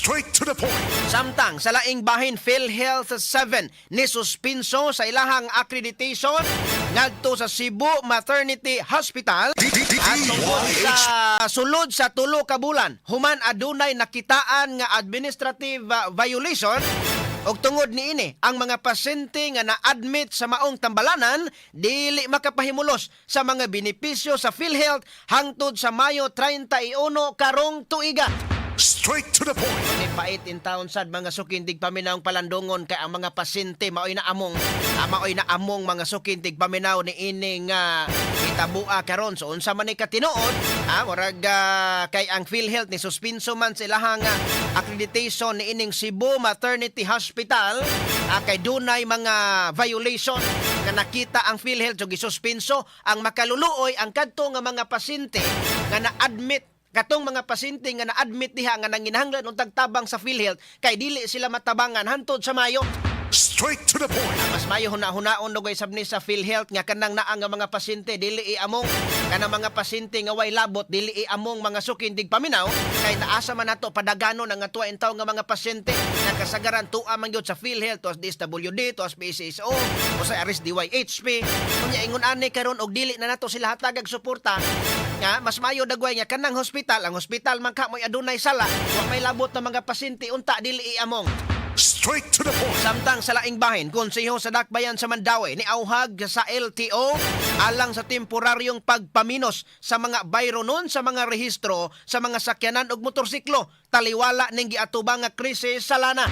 Straight to the point. Samtang sa laing bahin, PhilHealth 7 ni suspinso sa ilahang accreditation ngadto sa Cebu Maternity Hospital at tungod sa sulod sa 3 ka bulan human adunay nakitaan nga administrative violation, og tungod niini ang mga pasyente nga na-admit sa maong tambalanan dili makapahimulos sa mga benepisyo sa PhilHealth hangtod sa Mayo 31 karong tuiga. Straight to the point. Ni pait in town sad, mga suking tigpaminaw, palandungon kay ang mga pasyente maoy na among mga suking tigpaminaw ni ining hitabua karon. So unsa man ni katinuod, ha? Murag kay ang PhilHealth ni suspinso man sa ilahang accreditation ni ining Cebu Maternity Hospital, kay dunay mga violation nga nakita ang PhilHealth, so gisuspinso. Ang makaluluoy, ang kadto nga mga pasyente nga na-admit, katong mga pasyente nga na-admit diha nga nanginahanglan og tagtabang sa PhilHealth, kay dili sila matabangan hantod sa Mayo. Straight to the point. Mas mayo huna-hunaon dugay sab ni sa PhilHealth nga kanang naa nga mga pasyente dili iamong, kanang mga pasyente nga way labot dili iamong, mga suking tigpaminaw, kay naasa man nato padaganon ang atua intaw nga mga pasyente nga kasagaran tua man gyud sa PhilHealth, tuas DSWD, tuas PCSO o sa RSDYHP. Unya ingon ani karon og dili na nato sila hatagag suporta, nga mas mayo dagway nga kanang hospital, ang hospital man ka mo'y adunay sala, wa may labot na mga pasyente unta dili iamong. Straight to the point. Samtang sa laing bahin, konseho sa Dakbayan sa Mandaue ni auhag sa LTO alang sa temporaryong pagpaminos sa mga bayronon sa mga rehistro sa mga sakyanan ug motorsiklo taliwala ning giatubang nga krisis sa lana.